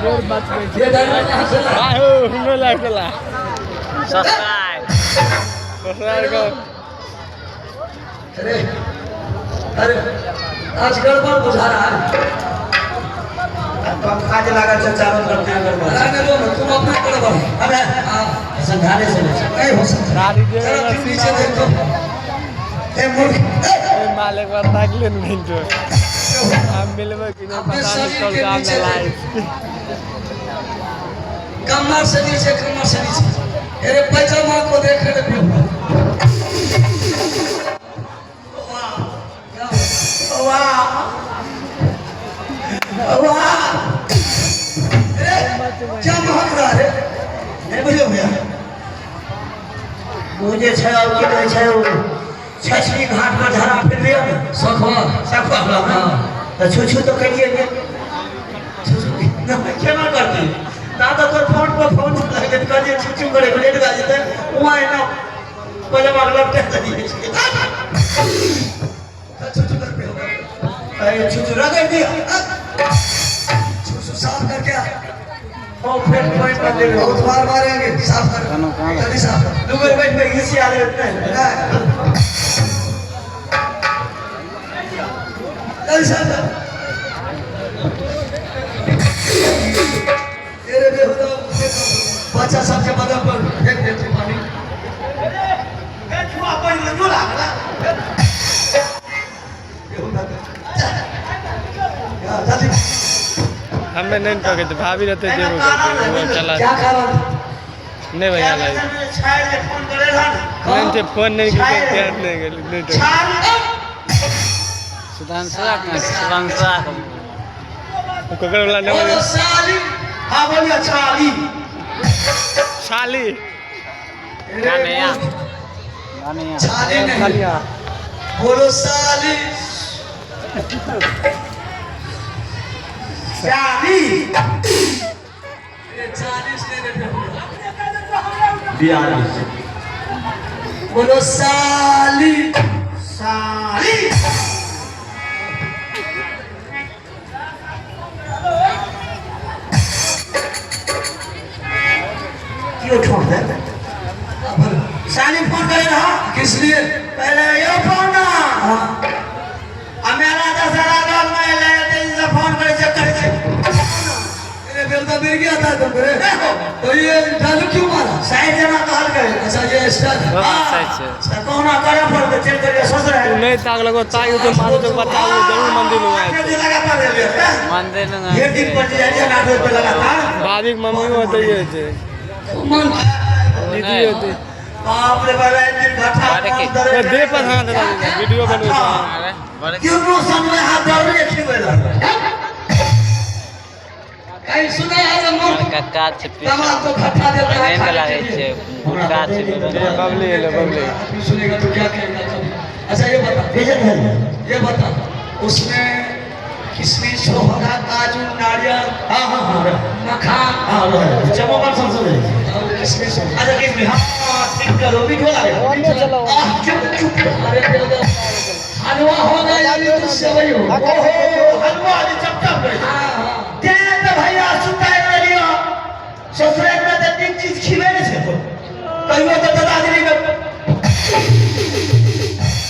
ये डायलॉग कहाँ से लाए? भाई हो हमरो लाइफ चला सब्सक्राइब ससुराल को अरे अरे आज गड़बड़ बुझा रहा है। पंखा जे लागल छै चारों तरफ के गड़बड़ अरे नहीं लो, तुम अपना गड़बड़ है। अरे हाँ, संघारे से नहीं नहीं हो सकता। गाड़ी दे जरा तुम नीचे देखो। ए मूर्ख, ए, माल एक बार ताकले नहीं जो हम मिलबे कि नहीं अपने पता नहीं शरीर चल के रहा नीचे लाइफ। कमर से नीचे, कमर से नीचे। अरे पैजामा को देख रहे बेहुदा। वाह, क्या हुआ? वाह वाह। अरे क्या महक रहा है? नहि बुझलियौ भैया, ओ जे छै और की कहै छै, ओ छछरी घाट पर धरा फिर लिअ ने। सखवा। सखुआ। हाँ। तऽ छू छू तऽ करिए ने, छू छू नहि केना करती ता तऽ तोर फोन पर फोन लगलै तऽ कहलियै छू छू करे लेट भए जेतै, वहाँ एना पजामा के लपटा देलियै। छू छू कर बेहुदा। अरे छू छू रगड़ दिया। छू छू साफ करके आ। ओ फेर कोई पर दे। बहुत बार मारेंगे, साफ कर, जल्दी साफ कर। दू बेर बैठ के घिसिया लेत नहि। नहीं। जल्दी साफ कर। तेरे बेहुदा बच्चा सबके बदन पर फेंक देते पानी। छुआ पानि जो लागला। बेहुदा के। या, जल्दी। हमें नहीं पकड़ते, भाभी रहते जेबो करते वो चला। क्या कारण? नहीं भैया लाइफ। छाड़ि जे फोन करे रहा ने। नहीं थे फोन नहीं करते, ध्यान नहीं गेल नहीं तो। छाड़ि। सुधांशुआ सुधांशुआ। ककर वाला बोलो नंबर? साली। हाँ बोलिए छाली। साली। गानिया गानिया। छाली नहीं, बोलो साली। चाली। ये 40 नहीं रे बेहुदा। 42। बोलो साली। साली। क्यों छोड़ दे? बोलो। साली फोन करे रहा। किस लिए? पहले यो फोन ना। हाँ। आ मेरा दशहरा गाँव में ले से फोन करे चेक करे छै। अरे बेहुदा मिल गया था तुम रे, तो ये डालू क्यों मारा? साइड जना कहल गए। अच्छा, ये स्टार। हाँ, सही छै। तऽ कहुना करे पड़तै, चलि गेलियै ससुराल। तू नहीं ताक लगो ताक तो मारो तो बताओ जरूर मंदिर में आए। लगातार एलियै। मंदिर ढेर दिन पर जे जाइ 8 बजे लगातार। भाभी के मम्मी होते ही होते। मन। दीदी होते। बाप रे बाप, एक दिन घाटा। बड़के। दे पर हाथ वीडियो बनबै। अरे बड़े। क्यों समय हाथ दौड़े खिबै लगलै। कहीं सुना है रे मूर्ख? कक्का छै। दामाद को खट्टा देता है नहीं खाने लागै के छै। लिए। गुटखा छै। बबली एलो बबली। आदमी सुनेगा तो क्या कहेगा कभी? अच्छा ये बता। बेइज्जत भेल। ये बता, उसमें किशमिश छोहरा काजू नारियल हाँ हाँ हाँ मखान। हाँ रहे चमोकर सब सब रहै। और किशमिश। अच्छा किसमें, हाँ ठीक करो, मीठो लागे। आह, चुप चुप। अरे बेहुदा, हलवा होगा या ये तो सेवई हो? ओहो, हलवा जे चपचप रहै। हाँ हाँ। तें तऽ भैया सुताइ रहलियो ससुराल में, तऽ नीक चीज खिबै नहि छै कहियो तऽ दादाजी के।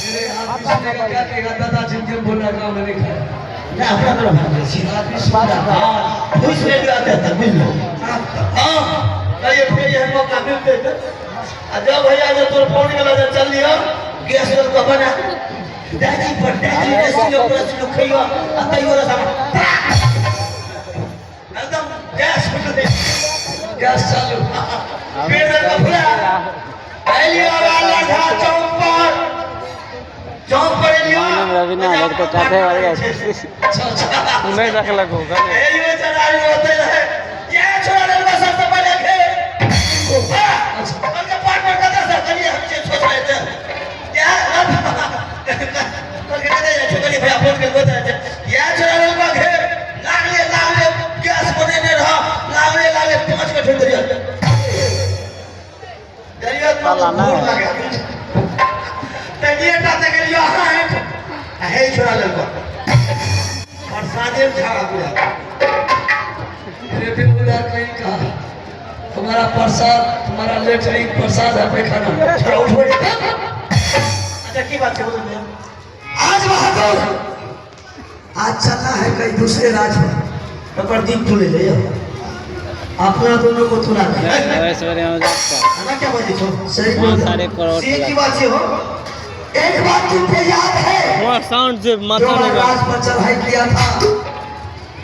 मेरे आदमी सुनेगा क्या कहेगा? दादा जिनके बोला गाँव में नहीं खाया। नहि अपना तरफ भाग छी। आदमी सुन रहा। हाँ घुस लेलियो एते तक बुझलो। हाँ कहियो फेर एहन मौका मिलतै तऽ आ जब भैया जे तोर फोन गेलो जे चल लियो गैस के बना दादी पर दादी रसिलो रसिलो खइयो आ तैयो रसा एकदम गैस फुटले। गैस चालू। पेट दर्द का फुला एलियो लाठा चौक पर, चौक पर एलियो। रवीना भक्त काठे वाले। अच्छा अच्छा। तू नहीं रखलक हो। एलियो चढ़ाई होते रहे ये छोड़ा लेलको सबसे पहले खेल। अच्छा। कल पार्टनर कतऽ से कहलिए हम जे सोच रहे थे क्या कल के नहीं जाए कहलिए भैया फोन के गोते छै या छोड़ा लेलको खेल लागले लागले गैस बनेने रह लागले लागले 5 गो ठेक दिया दरिया साला ना। लगे तनिए टा ते गेलियो हाँ हे छोड़ा लेलको और सादे में झाड़ा पूरा। अरे बेहुदा कहीं का। तुम्हारा प्रसाद, तुम्हारा लेटरिन प्रसाद है, पैखाना। छोड़ा, उठ बैठ। अच्छा, की बात छै बोलू भैया? आज बहादुर, आज चलना है कहीं दूसरे राज्य में। ओकर दिन तुले ले यौ। अपना दोनों को तुला नहीं। वैसे बढ़िया मजाक का। खाना क्या बजे छौ? सही वहाँ बोल। सारे परोठ से की बात छै हो? एक बात तुमको याद है? वहाँ साउंड जे जो माथा मैं नहीं। राज पर चढ़ाई किया था,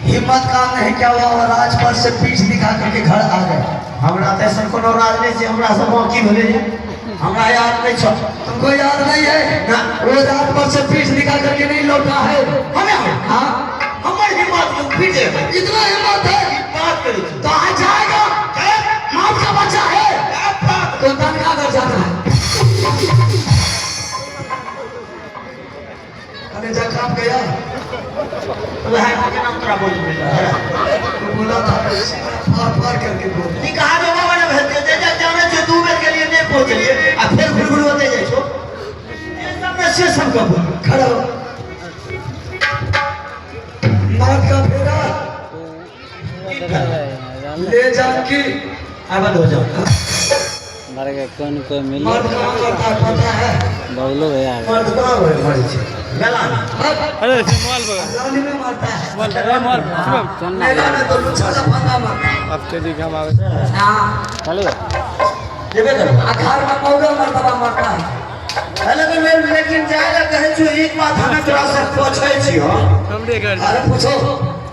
हिम्मत काम नहीं क्या हुआ और राज पर से पीठ दिखा करके घर आ गए। हमरा तऽ ऐसन कोनो राज नहि छै, हमरा से बाकी भेलै जे हमरा याद नहि छौ। तुमको याद नहीं है? ना। वो राज पर से पीठ दिखा करके नहीं लौटा है। हमे हाँ। हमर हिम्मत के फिर जेबै। इतना हिम्मत है? बात करै छी। तो आज जाएगा, मौत का बच्चा है तो तनखा कर जाना है। अरे जा, काम गया। वएह के नाम तोरा बोल। तो बोला था, फाड़ फाड़ करके बोल। निकाह बाबा ने भेज जे जे जानै छै, 2 बेर के लिए नहि पहुँचलियै आ फेर घुर घुर होते जाइ छौ। जे सब ने से सब के बोल। खड़ा हो। मौत का फेरा ले जानकी। आ बंद हो जाओ। भर के कोन कोई मिले। मर्द कहाँ मरता है पता है? बबलू भैया। मर्द कहाँ होय मरै छै? मेला मे। अरे मोबाइल पर। रानी में मरता है। मोबाइल, अरे मोबाइल शुभम। चल ना। मेला में तो लुच्छा लफंगा मरता है। अब तेजी हम आवे। हाँ। चलिए। जेबे करबै। अखाड़ में मौगा मर्तबा मरता है। लेकिन लेकिन जाय लए कहै छियौ, एक बात हमे तोरा से पूछै छियौ। हमरे घर। अरे पूछो।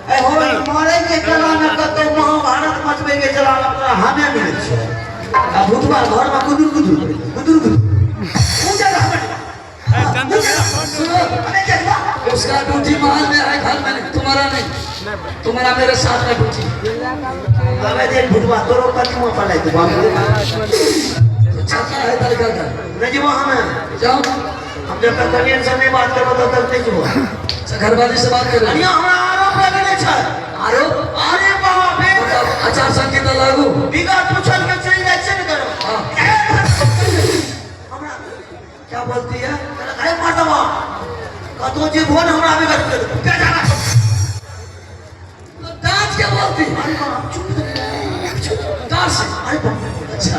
ए हो, ई मरै के कला मे कतौ महाभारत मचबै के चला तोरा हमे मिलै छै आ भूतबा घर मे गुदुर गुदुर गुदुर गुदुर पूजा हमर। चंदू। सुनो। अरे देखबा। उसका ड्यूटी महल में है, घर में नहीं। तुम्हारा नहीं, तुम्हारा मेरे साथ में ड्यूटी। हमे जे भूतबा तोरो कदीमा पलाई दे बाप रे। तो चलता है तरीका का। नहीं जेबो हमे। जाओ। हम जब तक कनियन से नहीं बात करबो तब तक नहीं जेबो। अच्छा, घरवाली से बात करो। कनिया, हमरा आरोप लगने छै। आरोप? अरे बाप रे। मतलब आचार संहिता लागू। बिगड़ पूछल के चलि जाइ छै ने करो। हाँ। हमरा क्या बोलती है? अरे मर्दवा, कतौ जेबो ने हमरा बिगड़ के के जाना। तो डांट क्या बोलती? अरे बाप, चुप चुप। डांट से? अरे बाप रे। अच्छा।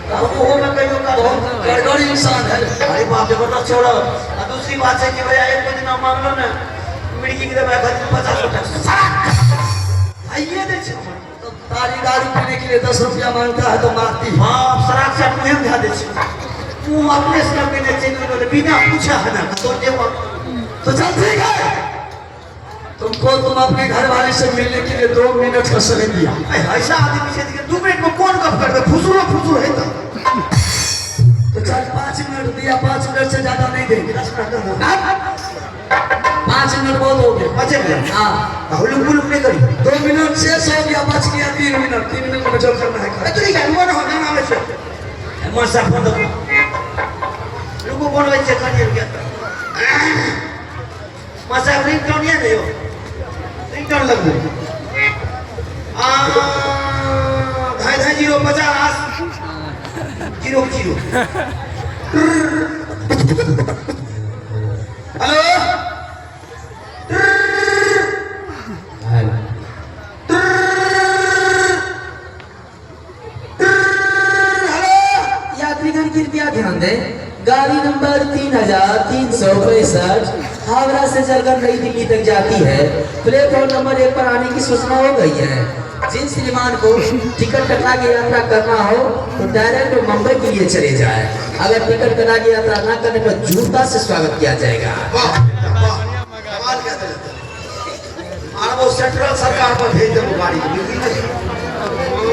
ओहो में कहियो का बहुत गड़बड़ इंसान है। अरे बाप, जबरदस्त छोड़ो। आ दूसरी बात है कि भैया, एक दिन मांगलो ने मिर्गी के दवाई खातिर 50 रुपया सारा आइए दे छै हमर। तो तारी दारू पीने के लिए 10 रुपया मांगता है तो मारती है। हाँ, शराब से मुँहे में धऽ दै छै। मुँह अपने से लगेने चलि गेलो बिना पूछे हमे कतौ जेबो। तो चल, ठीक है, तुमको तुम अपने घर वाले से मिलने के लिए 2 मिनट का समय दिया। ऐ, ऐसा आदमी छै कि 2 मिनट में कोन गप करबै? फुसुरो फुसुर है तऽ। तो चल, 5 मिनट दिया, 5 मिनट से ज्यादा नहीं देंगे। 10 मिनट दो। 5 मिनट बहुत हो गए। 5 मिनट। हाँ। हुलुक बुलुक नहीं करी। 2 मिनट शेष हो गया, बच गया 3 मिनट। 3 मिनट में जो करना है कर। ए, तू निकाल मन हो ना आबै छै मन सा फोन दो। रुकू, बनबै छै कनियन के। मासा, रिंगटोन ये ने यो रिंगटोन लगबू। आ 2.5 2.5 0 50 0 0। हेलो। हेलो। हेलो। यात्रीगण कृपया ध्यान दें, गाड़ी नंबर 3365 हावड़ा से चलकर नई दिल्ली तक जाती है। प्लेटफॉर्म नंबर 1 पर आने की सूचना हो गई है। जिन श्रीमान को टिकट कटा के यात्रा करना हो तो डायरेक्ट मुंबई के लिए चले जाए। अगर टिकट कटा के यात्रा न करने पर जूता से स्वागत किया जाएगा। वाह वाह, कमाल कह देले। आर वो सेंट्रल सरकार पर भेज देबो गाड़ी के, बुझली ने?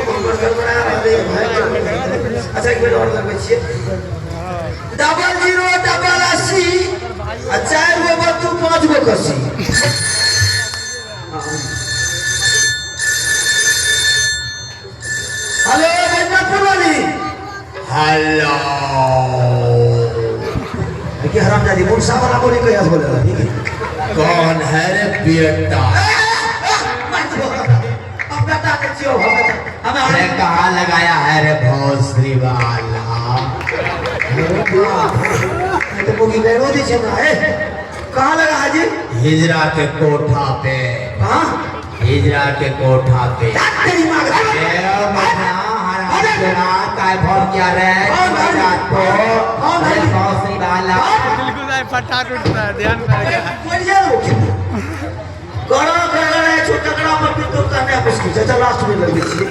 हमर गड़बड़ा रहलै भाई। अच्छा, एक बेर और लगबै छियै। 00 80 आ 4 गो बत्तू 5 गो कसी। हेलो, बैजनाथपुर वाली। हेलो। देखिए हरामजादी, मुनसा वाला बोली कहिया से बोले ठीक है। कौन है रे बेटा? हम बेटा के छियो, हम बेटा हमें। अरे कहाँ लगाया है रे भोसड़ी वाला? तो मोगी बैरो दी छै हमरा। ए, कहाँ लगा है जी? हिजरा के कोठा पे। कहाँ? हिजरा के कोठा पे। तेरी माँ के। ए मठा हराम चोरा काय भर क्या रे रात को अरे भोसड़ी वाला। बिल्कुल भाई फटाक उठता है, ध्यान पड़ गया। गड़ा गड़ा है छोटा गड़ा पर भी तो कहने मुश्किल छै। चल लास्ट में लगै छी,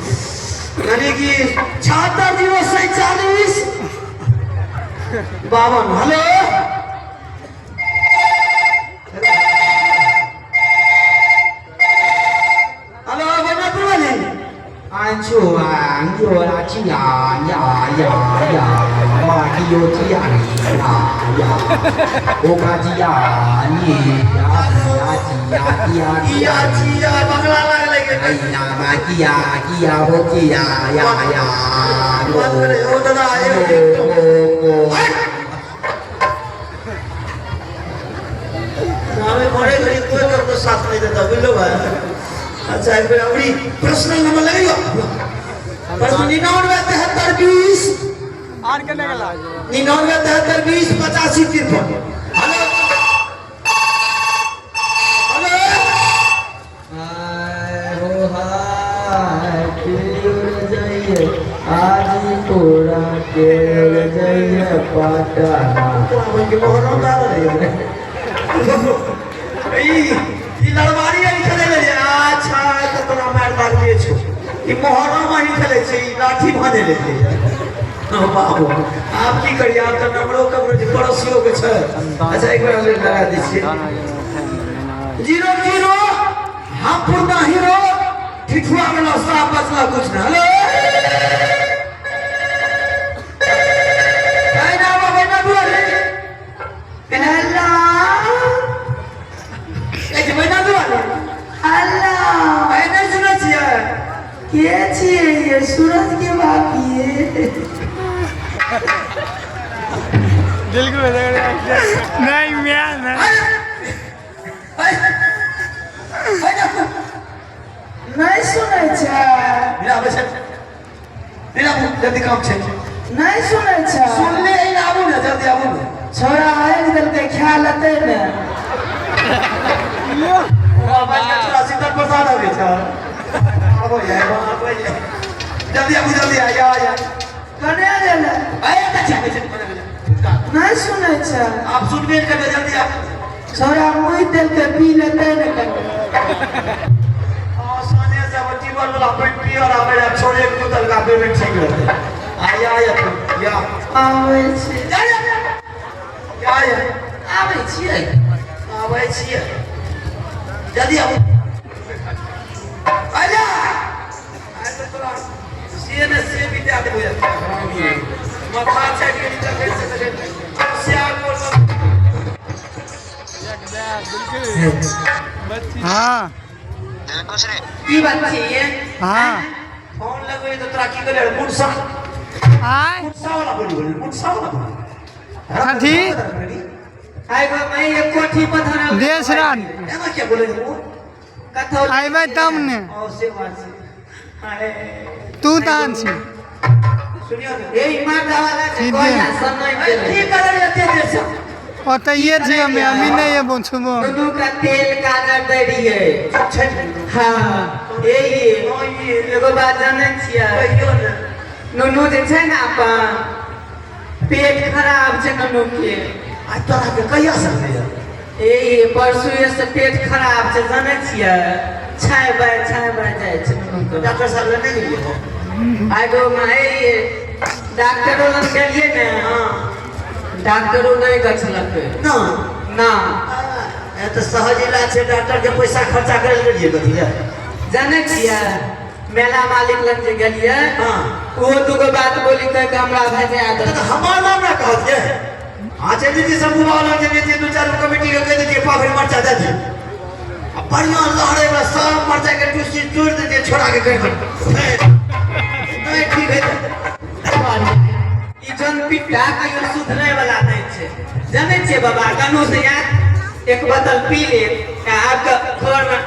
यानी कि 76 0 47 52। हेलो, हेलो, बैनापुर वाली। 安住安住啊呀呀呀呀，马基yo 呀呀呀，我卡吉呀你呀呀呀呀 इया 呀。 चिया बंगला लागलै के। 哎呀妈吉呀吉呀我吉呀呀呀， बात करे ओ दादा। 我我我。 हमें मरे घड़ी कोई ककरो साथ नहीं देता, बुझलो भाई। अच्छा, एक बेर अबरी पर्सनल नंबर लगैयो, पर्सनल 99 73 20 आर के लगला। 99 73 20 85 53। Hello, hello. हाय हो हाय के जाइए आज पूरा के जाइए पटना। ई ई लड़वारी आई खेले ले। अच्छा, तऽ तोरा मारि लागले छौ। ई मोहर्रम आई खेले छै, ई लाठी भाँजे ले छै। बाबू, आब की करिए? आब तऽ नंबरो ककरो छै, पड़ोसियो के छै। अच्छा, एक बेर हम लगा दै छियै 0 0। हम पुरना हीरो ठिठुआ वाला साफ बचला कुछ ना। हेलो, ना बाबा ना दुआरे। हेलो, ए जे ना दुआरे। हेलो। ए नहि सुनै छियै? के छियै ये? सूरज के बाप ये? बिल्कुल नहीं, मैं नहीं। नहीं सुनै छै। बिना आबै छै, बिना, जल्दी काम छै। नहीं सुनै छै। सुनले एहि ने, आबू ने, जल्दी आबू ने। छोरा आबि देलकै, खा लेतै ने। छोरा शीतल प्रसाद आबै छै। आबै आबै, जल्दी आबू, जल्दी आ या या। कने गेलै? आय तऽ छै, छै। नहीं सुनै छै। आप सुनबे नहि करबै, जल्दी आबू। छोरा मुँह देलकै, पी लेतै ने कने। हाँ, साने से अब टीबल वाला पेंट पियर आबै रहे, छोड़े एक बोतल का पेमेंट ठीक रहतै। आ या या या। आबै छै। या या या या। आबै छियै। आबै छियै, जल्दी आबू। आजा, आइ तऽ तोरा से ने से बिता देबो यार। माथा चाटि गेली तखन से तखन श्याम बोल। हाँ। की बात छियै? हाँ। फोन लगबै तऽ तोरा की कहले? मुनसा। आय। मुनसा वाला बोली, बोली मुनसा वाला बोली। कथी? आइ गो मैं एक कोठी पर धरल। देश रान। एना किया बोले रे? कथौ। अयबै तब ने। ओ से बात छै। हाय। तू तहन छी। सुनियो ने। ए मर्द वाला छै। ठीक कोई है। समय ए, की करे रे एते देर से? ओतहिए छी हमे, अभी नहीं एबो छुबो। दुनू का तेल काजर दै रहियै। छै। हाँ, ए एगो बात जानै छियै? कहियो ने। नुनू जे छै ने अपन, पेट खराब छै नुनू के। आ तोरा के कहिया से भेलै? ए परसुए से पेट खराब छै, जानै छियै? छाय बाय छाय बाय जाइ छै नुनू के। डॉक्टर साहब लग नहि गेलियै हो? आइ गो माय, डॉक्टरो लग गेलियै ने। हाँ। डॉक्टरो नहि गछलकै। ना? ना। ए तऽ सहज इलाज छै, डॉक्टर के पैसा खर्चा करे लए गेलियै कथी लए? जानै छियै, मेला मालिक लग जे गेलियै, ओहो दूगो बात बोली कह के हमरा भेजा तऽ देलकै। हमर नाम ना कहतियै। हाँ, चलि जैतियै शंभू बाबा लग, चलि जैतियै, दू चारि गो कमिटी के कहि दैतियै पाभरि मरचा दए दियौ आ बढ़िआँ लहरै वला सब मरचाइ के टुस्सी तोड़ि दैतियै छोड़ा के, कहि नहि ठीक हेतै। ई जन पिट्टा कहियो सुधरै वाला नहि छै, जानै छियै बाबा? कन्नू से याद एक बोतल पी ले आ आब के घर में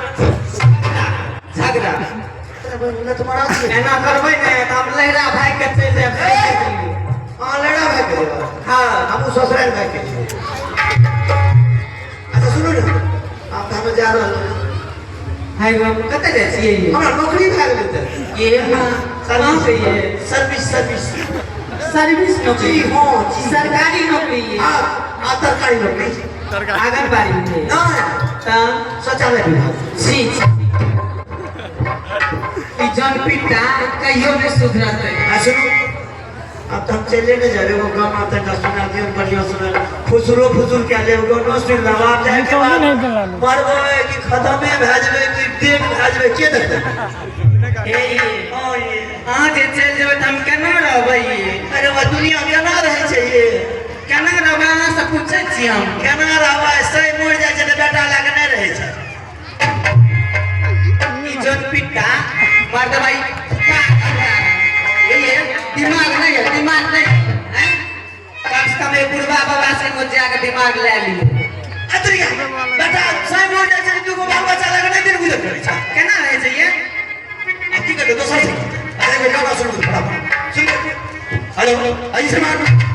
झगड़ा। एना करबै ने तऽ हम लहरा भागि के चलि जायब। हाँ, लहरा भागि के जेबै? हाँ। हमहूँ ससुरारि भागि के जेबै। अच्छा, सुनू ने, आब तऽ हम जा रहल छी। हाय बाबू, कतऽ जाइ छियै ये? हमरा नौकरी भए गेलै तऽ। ये हाँ, कहाँ से ये? Service, service. सर्विस नौकरी? जी हाँ, जी। सरकारी नौकरी ये? हाँ हाँ, सरकारी नौकरी। आंगनबाड़ी में? नहीं। तऽ? शौचालय विभाग। छी छी। ई जन पिट्टा कहियो नहि सुधरतै। आ सुनू, अब तो हम चले नहीं जाबे, वो गाना तक सुना दियो, बढ़िया सुना, फुसुरो फुसुर के ले गो न सुन लवा जाए के बाद नहीं दिलानो। मरबै कि खत्मे भए जेबै कि डेग भए जेबै, के देखतै? हे ये, हाँ ये। अहाँ जे चलि जेबै तऽ हम केना रहबै ये? अरे वह दुनिया केना रहै छै ये? केना रहबै, अहाँ से पूछै छी हम। केना रहबै? सही मरि जाइ छै तऽ बेटा लए कऽ नहि रहै छै। ई जन पिट्टा मर्दबाई ये दिमाग नहीं है, दिमाग नहीं है। कम से कम एक बुढ़वा बाबा से मुझे जाके दिमाग ले लियो। अतरिया बेटा सही मरि जाइ छै तऽ दूगो बाल बच्चा लए कऽ नहि दिन गुजर करै छै। केना रहै छै ये? अब की करबै? दोसर से अरे एगो गाना सुनू, फटाफट सुन। हेलो, अजी श्रीमान।